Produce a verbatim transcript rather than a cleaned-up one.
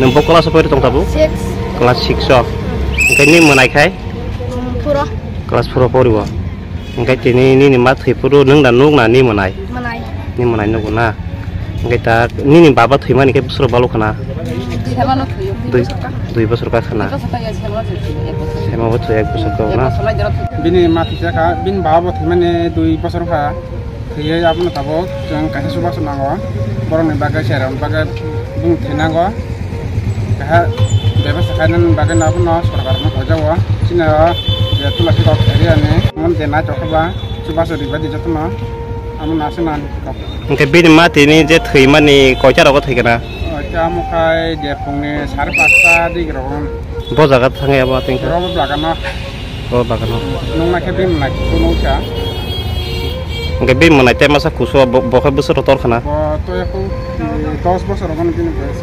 Nwng bo class o pori tong tabuk? Six. Class six o. Hwnkhe nini mwnai khai? Mm, four o. Class four o pori o. Hwnkhe tini nini ma thwi phuru nwng da nuk na ni mwnai? Mwnai. Ni mwnai nugo na? Hwnkhe ta nini baba thwimani khe bwswk balo khna? Sebano thwiyo. Dui, dui bosor ka khna. Dui bosor ka ya, sebano thwiyo, ek bosor. Sebano thwiyo, ek bosor ka na? Ek bosor lai jora thwiyo. Bini ma thwi kha, bini baba bo thwimani dui bosor kha. Thwiwi abono tabuk chwng kaisa chubachu nango. Borokni bagwi, cherairokni bagwi bini thwi nango. Kaisa bebasta khainani bagwi abono sorkarno hojago. Chini o je Tulasi kok area ni, omo je naithok khe ba chubachu ribaidi jotono, amo naising nani kok. Hwnkhe bini ma tini je thwimani koita rogo thwikha na? Oita amo khai je phungni sare pasta dik rogo. Bo jaga thangwi abo tengkha? Rogo bagano. O bagano. Nung naikhe bini mwnai kusu nungkha. Hwnkhe bini mwnai tei masa kusu bo, bo khe bwswk rotor khana? Bo to yakung, eh, dos bosor rogo bini boyes.